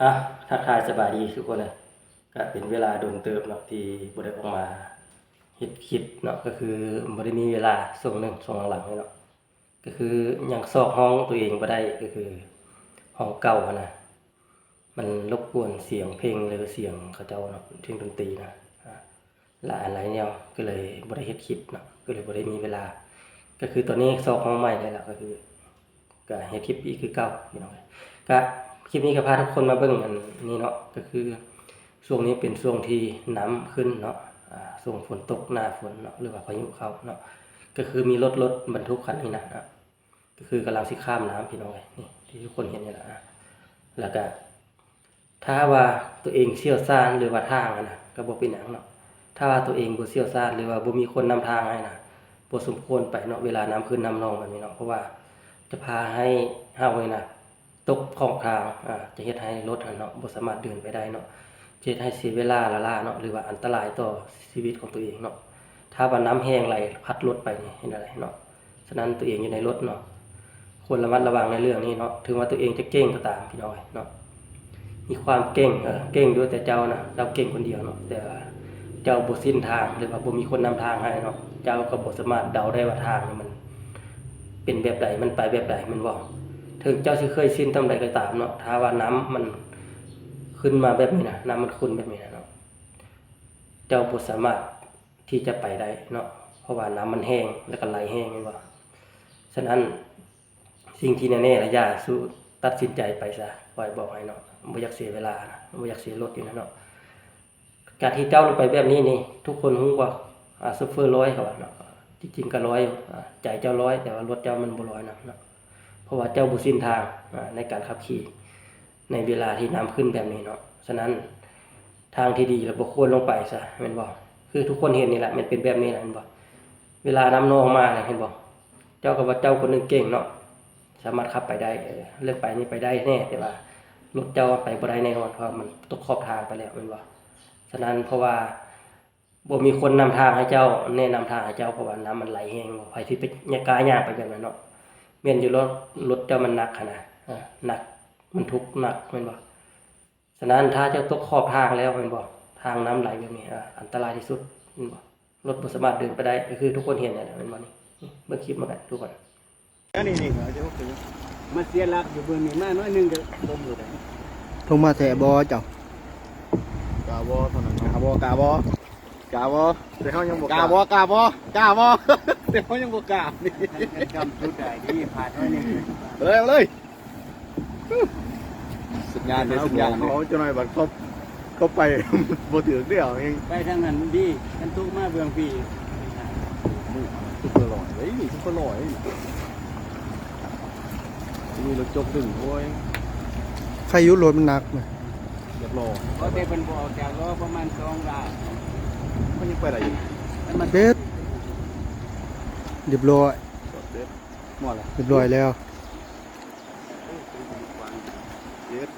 ອ່ະ ທັກທາຍສະບາຍດີທຸກຄົນເດີ. ກະເປັນເວລາດົນເຕີບເນາະ ທີ່ບໍ່ໄດ້ອອກມາເຮັດຄລິບເນາະ, ກະຄືບໍ່ໄດ້ມີເວລາຊ່ວງໜຶ່ງ ຊ່ວງຫຼັງໆນີ້ເນາະ. ກະຄືຍັງຊອກຫ້ອງໂຕເອງບໍ່ໄດ້, ກະຄືຫ້ອງເກົ່າຫັ້ນນະ ມັນລົບກວນສຽງເພງ ຫຼືສຽງເຂົາເຈົ້າເນາະ, ສຽງດົນຕີນະ ອ່າ ຫຼາຍອັນຫຼາຍແນວ ກໍເລີຍບໍ່ໄດ້ເຮັດຄລິບເນາະ, ກໍເລີຍບໍ່ໄດ້ມີເວລາ. ກໍຄືຕອນນີ້ຊອກຫ້ອງໃໝ່ໄດ້ແລ້ວ ກໍຄື ກໍເຮັດຄລິບອີກຄືເກົ່າພີ່ນ້ອງເອີຍ. ກໍຄລິບນີ້ກໍພາທຸກຄົນມາເບິ່ງອັນນີ້ເນາະ, ກໍຄືຊ່ວງນີ້ເປັນຊ່ວງທີ່ນ້ຳຂຶ້ນເນາະ, ອ່າ ຊ່ວງຝົນຕົກ ໜ້າຝົນເນາະ ຫຼືວ່າພາຍຸເຂົ້າເນາະ, ກໍຄືມີລົດ ລົດບັນທຸກຄັນນີ້ນະ ກໍຄືກຳລັງຊິຂ້າມນ້ຳພີ່ນ້ອງເອີຍ, ນີ້ທີ່ທຸກຄົນເຫັນນີ້ລະ. ແລ້ວກໍ ຖ້າວ່າຕົວເອງຊ່ຽວຊານ ຫຼືວ່າທາງຫັ້ນນະ ກໍບໍ່ເປັນຫຍັງເນາະ. ຖ້າວ່າຕົວເອງບໍ່ຊ່ຽວຊານ ຫຼືວ່າບໍ່ມີຄົນນຳທາງໃຫ້ນະ ບໍ່ສົມຄວນໄປເນາະ ເວລານ້ຳຂຶ້ນນ້ຳນອງແບບນີ້ເນາະ, ເພາະວ່າຈະພາໃຫ້ເຮົານີ້ນະຕົກຂອບທາງ, ອາ ຈະເຮັດໃຫ້ລົດຫັ້ນເນາະ ບໍ່ສາມາດເດີນໄປໄດ້ເນາະ, ຈະເຮັດໃຫ້ເສຍເວລາລ້າໆເນາະ ຫຼືວ່າອັນຕະລາຍຕໍ່ຊີວິດຂອງຕົວເອງເນາະ. ຖ້າວ່ານ້ຳແຮງໄຫຼພັດລົດໄປນີ້ ເຮັດແນວໃດເນາະ? ສະນັ້ນ ຕົວເອງຢູ່ໃນລົດເນາະ ຄວນລະມັດລະວັງໃນເລື່ອງນີ້ເນາະ. ເຖິງວ່າຕົວເອງຈະເກັ່ງກໍຕາມພີ່ນ້ອງເນາະ, ມີຄວາມເກັ່ງ ເອີ ເກັ່ງຢູ່ ແຕ່ເຈົ້ານະ ເຈົ້າເກັ່ງຄົນດຽວເນາະ, ແຕ່ວ່າເຈົ້າບໍ່ຊິນທາງ ຫຼືວ່າບໍ່ມີຄົນນຳທາງໃຫ້ເນາະ, ເຈົ້າກໍບໍ່ສາມາດເດົາໄດ້ວ່າທາງນີ້ມັນເປັນແບບໃດ ມັນໄປແບບໃດ ແມ່ນບໍ່? ເຖິງເຈົ້າຊິເຄີຍຊິນສ່ຳໃດກໍຕາມເນາະ, ຖ້າວ່ານ້ຳມັນຂຶ້ນມາແບບນີ້ນະ ນ້ຳມັນຂຸ່ນແບບນີ້ນະເນາະ, ເຈົ້າບໍ່ສາມາດ ທີ່ຈະໄປໄດ້ເນາະ, ເພາະວ່ານ້ຳມັນແຮງ ແລ້ວກໍໄຫຼແຮງ ແມ່ນບໍ່? ສະນັ້ນ ສິ່ງທີ່ແນ່ໆລະ ຢ່າສູ່ຕັດສິນໃຈໄປຊະ, ຂ້ອຍບອກໃຫ້ເນາະ, ບໍ່ຢາກເສຍເວລານະ, ບໍ່ຢາກເສຍລົດຢູ່ນະເນາະ. ການທີ່ເຈົ້າລົງໄປແບບນີ້ນີ້ ທຸກຄົນຮູ້ບໍ່? ອາ ໂຊເຟີລອຍ ເຂົາວ່າເນາະ, ຈິງໆກໍລອຍຢູ່ ອາ ໃຈເຈົ້າລອຍ ແຕ່ວ່າລົດເຈົ້າມັນບໍ່ລອຍນຳເນາະ, ເພາະວ່າເຈົ້າບໍ່ຊິນທາງ ອາ ໃນການຂັບຂີ່ ໃນເວລາທີ່ນ້ຳຂຶ້ນແບບນີ້ເນາະ. ສະນັ້ນ ທາງທີ່ດີລະບໍ່ຄວນລົງໄປຊະ ແມ່ນບໍ່? ຄືທຸກຄົນເຫັນນີ້ແຫຼະ ມັນເປັນແບບນີ້ແຫຼະ ແມ່ນບໍ່? ເວລານ້ຳນອງມານະ ເຫັນບໍ່? ເຈົ້າກໍວ່າເຈົ້າຄົນໜຶ່ງເກັ່ງເນາະ ສາມາດຂັບໄປໄດ້, ເອີ ເລື່ອງໄປນີ້ໄປໄດ້ແນ່ ແຕ່ວ່າລົດເຈົ້າໄປບໍ່ໄດ້ແນ່ນອນ ເພາະວ່າມັນຕົກຂອບທາງໄປແລ້ວ ແມ່ນບໍ່? ສະນັ້ນ ເພາະວ່າບໍ່ມີຄົນນຳທາງໃຫ້ເຈົ້າ ແນະນຳທາງໃຫ້ເຈົ້າ ເພາະວ່ານ້ຳມັນໄຫຼແຮງ ໃຜຊິໄປ ກ້າຍ່າງໄປແບບນັ້ນເນາະ? ແມ່ນຢູ່ ລົດ ລົດເຈົ້າມັນໜັກຫັ້ນນະ ເອີ ໜັກ ບັນທຸກໜັກ ແມ່ນບໍ່? ສະນັ້ນ ຖ້າເຈົ້າຕົກຂອບທາງແລ້ວແມ່ນບໍ່? ທາງນ້ຳໄຫຼແບບນີ້ ອາ ອັນຕະລາຍທີ່ສຸດແມ່ນບໍ່? ລົດບໍ່ສາມາດເດີນໄປໄດ້ ກໍຄືທຸກຄົນເຫັນນັ້ນແຫຼະແມ່ນບໍ່ນີ້? ນີ້ເບິ່ງຄລິບມາກັນທຸກຄົນ. ອັນນີ້ນີ້ ມາເສຍຫຼັກຢູ່ເບິ່ງນີ້ ມາໜ້ອຍໜຶ່ງກໍລົ້ມໂລດ. ລົງມາແທ້ບໍ່ເຈົ້າ? ກາບໍ່ເທົ່ານັ້ນເນາະ. ກາບໍ່ ກາບໍ່? ກາບໍ່? ແຕ່ເຮົາຍັງບໍ່ ກາບໍ່? ກາບໍ່? ກາບໍ່? ແຕ່ເຮົາຍັງບໍ່ການີ້. ຈຳຈຸດໄດ້ດີ ພາດໜ້ອຍໜຶ່ງ. ເອົາເລີຍ ເອົາເລີຍ. ສຸດຍອດເດ້ ສຸດຍອດເດ້. ເຂົາເຈົ້າໜ້ອຍບັດເຂົາ ເຂົາໄປບໍ່ຖືກເດ້ ເອົາແຮງ. ໄປທາງນັ້ນດີ ຄັນຕົກມາເບື້ອງພີ້. ຊຸບເປີລອຍເດ້ ຊຸບເປີລອຍ. ມີລົດຈົກດຶງ ໂອ້ຍ ໃຄຢູ່ ລົດມັນໜັກນະ. ຮຽບຮ້ອຍ. ເພາະແຕ່ເພິ່ນບໍ່ອອກຈາກລໍ້ປະມານສອງລ້ານ ມັນຍັງໄປໄດ້ຢູ່. ເດັດ ຮຽບຮ້ອຍ. ຮຽບຮ້ອຍແລ້ວ. ເຈັດ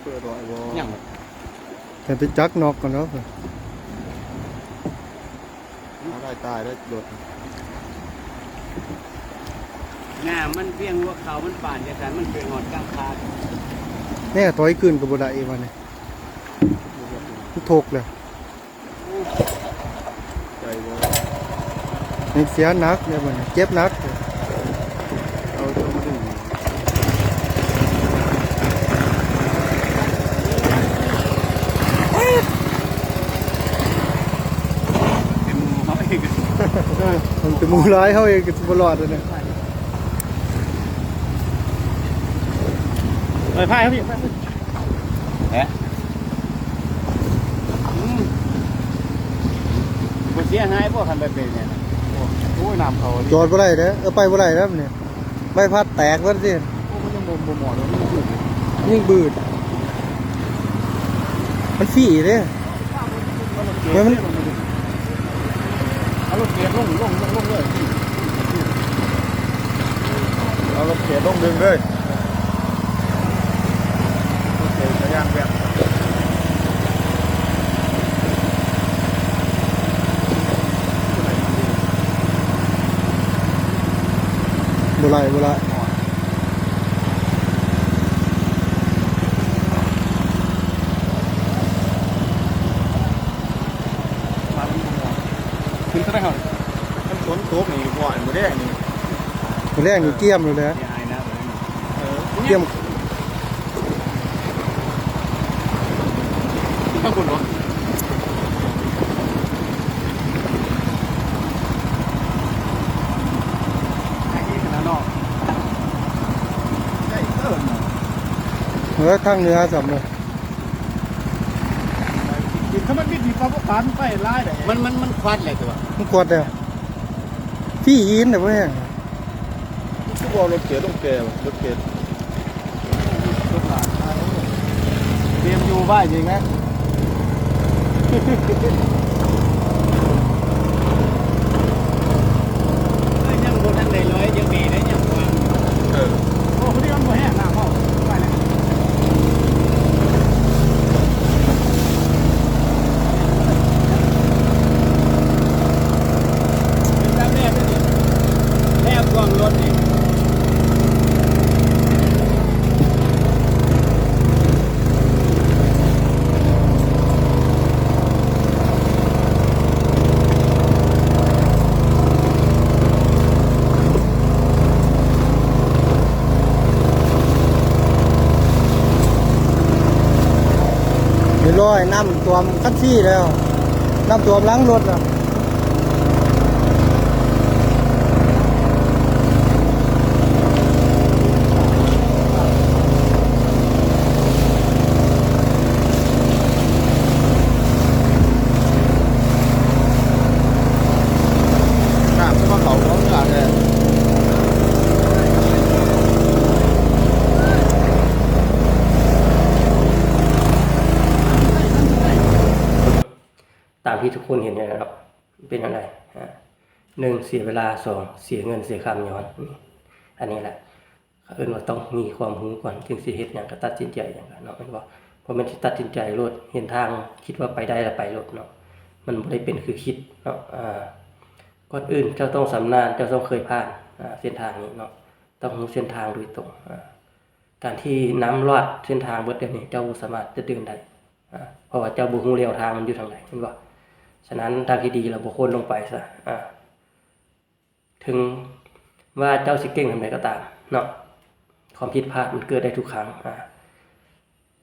ເປີດໄວ້ບໍ່? ຍັງ ແຕ່ໄປຈັກນອກກ່ອນເນາະ. ເອົາໄດ້ຕາຍໄດ້ລົດ. ໜ້າມັນວຽງຫົວເຂົ່າ ມັນປານຈັ່ງຊັ້ນ ມັນໄປຮອດກາງຄາ. ແນ່ ຖອຍຄືນກໍບໍ່ໄດ້ອີກບັດນີ້ ມັນທົກແລ້ວ. ໄດ້ບໍ່? ຍັງເສຍໜັກເດ້ບັດນີ້ ເຈັບໜັກ. ເອົາຕົວມາດຶງ ເປັນໝູເຮົາເອງ. ເອີ ມັນເປັນໝູຫຼາຍ ເຮົາເອງກໍຊິບໍ່ລອດແລ້ວນະ. ເອີ ພາຍເຮົາພີ່ ພາຍ. ແຮະ ອືມ ບໍ່ເສຍຫາຍບໍ່ ຄັນໄປເປັນແນວນັ້ນ? ໂອ້ຍ ນ້ຳເຂົ້າ ຈອດບໍ່ໄດ້ເດ້. ເອີ ໄປບໍ່ໄດ້ແລ້ວນີ້ ໃບພັດແຕກເບິດຊິ. ໂອ້ ມັນຍັງບໍ່ ບໍ່ໝອດ ມັນຍັງບືດ ຍັງບືດ ມັນຟຣີເດ້. ເອົາລົດເກຣດລົງ ລົງ ລົງ ລົງເລີຍ. ເອົາລົດເກຣດລົງດຶງເລີຍ. ລົດເກຣດກະຍ່າງແບບ ບໍ່ໄຫຼ ບໍ່ໄຫຼ. ແລ້ງນີ້ກຽມໂລດແຫຼະ ກຽມ. ທາງພຸ້ນບໍ່? ເອີ ທາງເໜືອຊ້ຳເນາະ. ຖ້າມັນມີທີ່ປະສົບການໄປຫຼາຍໄດ໋ ມັນ ມັນ ມັນຄວັດແຫຼະ ແຕ່ວ່າມັນຄວັດແລ້ວ ຟຣີອີນແລ້ວບໍ່ແຮງ. ຄືວ່າລົດເກດ ລົດເກດ ລົດເກດ ລົດຫຼາຍ ຕຽມຢູ່ໄວ້ອີກນະ. ເອີ ຍັງບໍ່ທັນໄດ້ລອຍຈັກເມໄດ໋ ຍັງວ່າ ເອີ ໂອ້ ພໍດີມັນບໍ່ແຮງ ນ້ຳເຮົາໄປແລ້ວ. ເປັນຕາແບບເດ້ນີ້ ແບບຂອງລົດນີ້. ຮຽບຮ້ອຍ ນ້ຳຖ້ວມຄັນຊີແລ້ວ ນ້ຳຖ້ວມຫຼັງລົດແລ້ວ. ນ້ຳຄືວ່າເຂົາເຮືອແທ້. ຕາມທີ່ທຸກຄົນເຫັນນີ້ແຫຼະເນາະ ເປັນຈັ່ງໃດ? ອາ ໜຶ່ງ ເສຍເວລາ, ສອງ ເສຍເງິນເສຍຄຳຍ້ອນ ອັນນີ້ແຫຼະ ເຂົາເອີ້ນວ່າຕ້ອງມີຄວາມຮູ້ກ່ອນ ຈຶ່ງຊິເຮັດຫຍັງກໍຕັດສິນໃຈຫຍັງກໍເນາະ ແມ່ນບໍ່? ບໍ່ແມ່ນຊິຕັດສິນໃຈໂລດ ເຫັນທາງຄິດວ່າໄປໄດ້ລະໄປໂລດເນາະ ມັນບໍ່ໄດ້ເປັນຄືຄິດເນາະ. ອາ ກ່ອນອື່ນເຈົ້າຕ້ອງຊຳນານ ເຈົ້າຕ້ອງເຄີຍຜ່ານ ອາ ເສັ້ນທາງນີ້ເນາະ ຕ້ອງຮູ້ເສັ້ນທາງໂດຍຕົງ. ອາ ການທີ່ນ້ຳລອດເສັ້ນທາງເບິດແບບນີ້ ເຈົ້າບໍ່ສາມາດຈະເດີນໄດ້ ອາ ເພາະວ່າເຈົ້າບໍ່ຮູ້ແລວທາງມັນຢູ່ທາງໃດ ແມ່ນບໍ່? ສະນັ້ນ ທາງທີ່ດີລະບໍ່ຄວນລົງໄປຊະ. ອາ ເຖິງວ່າເຈົ້າຊິເກັ່ງສ່ຳໃດກໍຕາມເນາະ ຄວາມຜິດພາດມັນເກີດໄດ້ທຸກຄັ້ງ. ອາ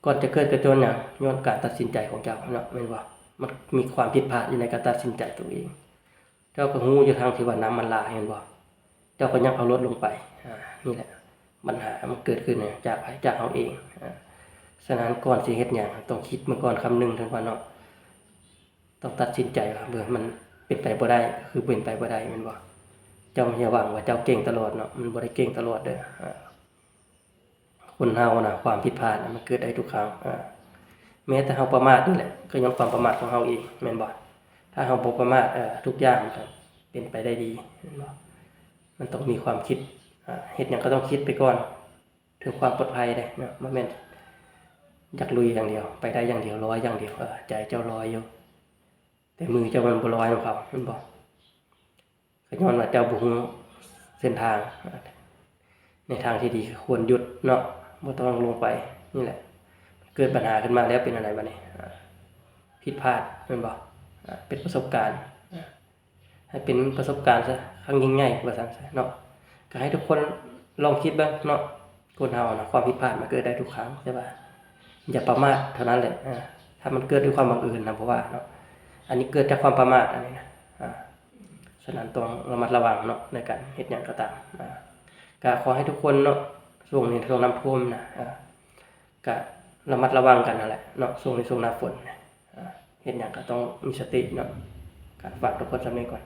ກ່ອນຈະເກີດກໍຍ້ອນຫຍັງ? ຍ້ອນການຕັດສິນໃຈຂອງເຈົ້າເນາະ ແມ່ນບໍ່? ມັນມີຄວາມຜິດພາດຢູ່ໃນການຕັດສິນໃຈຕົວເອງ. ເຈົ້າກໍຮູ້ຢູ່ທາງທີ່ວ່ານ້ຳມັນຫຼາຍແມ່ນບໍ່? ເຈົ້າກໍຍັງເອົາລົດລົງໄປ. ອາ ນີ້ແຫຼະບັນຫາມັນເກີດຂຶ້ນຈາກໃຜ? ຈາກເຮົາເອງ. ອາ ສະນັ້ນ ກ່ອນຊິເຮັດຫຍັງ ຕ້ອງຄິດເບິ່ງກ່ອນຄຳໜຶ່ງເຖິງວ່າເນາະ ຕ້ອງຕັດສິນໃຈວ່າ ເບິ່ງ ມັນເປັນໄປບໍ່ໄດ້ ກໍຄືເປັນໄປບໍ່ໄດ້ແມ່ນບໍ່? ເຈົ້າຢ່າຫວັງວ່າເຈົ້າເກັ່ງຕະຫຼອດເນາະ ມັນບໍ່ໄດ້ເກັ່ງຕະຫຼອດເດີ. ອາ ຄົນເຮົານະ ຄວາມຜິດພາດນະ ມັນເກີດໄດ້ທຸກຄັ້ງ. ອາ ແມ້ແຕ່ເຮົາປະໝາດນີ້ແຫຼະ ກໍຍ້ອນຄວາມປະໝາດຂອງເຮົາເອງ ແມ່ນບໍ່? ຖ້າເຮົາບໍ່ປະໝາດ ເອີ ທຸກຢ່າງມັນກໍເປັນໄປໄດ້ດີ ແມ່ນບໍ່? ມັນຕ້ອງມີຄວາມຄິດ ອາ ເຮັດຫຍັງກໍຕ້ອງຄິດໄປກ່ອນ ເພື່ອຄວາມປອດໄພເດ້ເນາະ ບໍ່ແມ່ນຢາກລຸຍຢ່າງດຽວ ໄປໄດ້ຢ່າງດຽວ ລອຍຢ່າງດຽວ. ເອີ ໃຈເຈົ້າລອຍຢູ່ ແຕ່ມືເຈົ້າມັນບໍ່ລອຍນຳເຂົາ ແມ່ນບໍ່? ກໍຍ້ອນວ່າເຈົ້າບໍ່ຮູ້ເສັ້ນທາງ ໃນທາງທີ່ດີຄືຄວນຢຸດເນາະ ບໍ່ຕ້ອງລົງໄປ. ນີ້ແຫຼະ ເກີດບັນຫາຂຶ້ນມາແລ້ວເປັນແນວໃດບາດນີ້? ອາ ຜິດພາດແມ່ນບໍ່? ອາ ເປັນປະສົບການ ອາ ໃຫ້ເປັນປະສົບການຊະ ຄັ້ງຍິ່ງໃຫຍ່ວ່າຊັ້ນຊະເນາະ. ກໍໃຫ້ທຸກຄົນລອງຄິດເບິ່ງເນາະ ຄົນເຮົານະ ຄວາມຜິດພາດມັນເກີດໄດ້ທຸກຄັ້ງ ແຕ່ວ່າຢ່າປະໝາດເທົ່ານັ້ນແຫຼະ. ອາ ຖ້າມັນເກີດດ້ວຍຄວາມບັງເອີນນະ ບໍ່ວ່າເນາະ ອັນນີ້ເກີດຈາກຄວາມປະໝາດ ອັນນີ້ນະ. ອາ ສະນັ້ນຕ້ອງລະມັດລະວັງເນາະ ໃນການເຮັດຫຍັງກໍຕາມ. ອາ ກໍຂໍໃຫ້ທຸກຄົນເນາະ ຊ່ວງນີ້ຊ່ວງນ້ຳຖ້ວມນະ ອາ ກະລະມັດລະວັງກັນຫັ້ນແຫຼະເນາະ ຊ່ວງນີ້ຊ່ວງໜ້າຝົນ ອາ ເຮັດຫຍັງກະຕ້ອງມີສະຕິເນາະ. ກະຝາກທຸກຄົນສ່ຳນີ້ກ່ອນ.